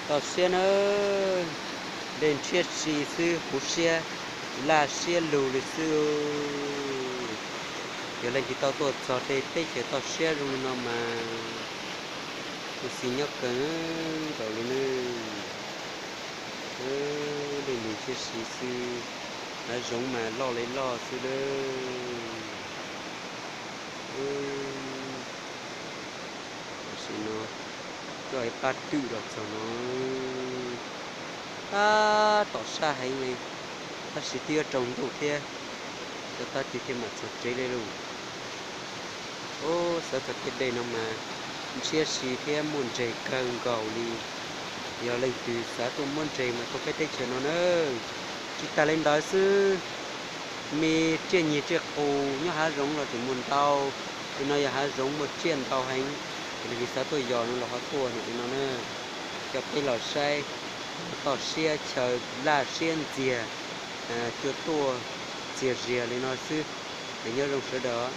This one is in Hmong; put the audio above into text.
Toj siab nawb, dej ntshiab si xwb, huv siab laj siab lug li xwb. Yog leej twg tau tuaj txog tej teb chaws toj siab zoo li no mas tus xis nyob kawg nkaus li nawb. Dej ntshiab si xwb, hav zoov mas loj li loj xwb nawb. Tam sim no coj ib pab twm los txog no, tab tom sab heev li, tab sis twb yuav tsaus ntuj thiab, coj tab twg thiaj mam txog tsev li lauj. Ub, xav txog tej dej no mas ntshiab si thiab muaj ntseg kawg nkaus li. Yog leej twg xav tuaj muab ntseg mas tuaj peb teb chaws no na. Tsis tas li ntawd xwb, me tsiaj nyeg tsiaj qus nyob hav zoov los tseem muaj ntau. Li no yog hav zoov muaj tsiaj ntau heev, ces leej twg xav tuaj yos no los ho tuaj ntawm li no na. Coj peb los saib toj siab chaw laj siab ntxiag, cua tuaj txias zias li no xwb. Es nyob zoo sawv daws.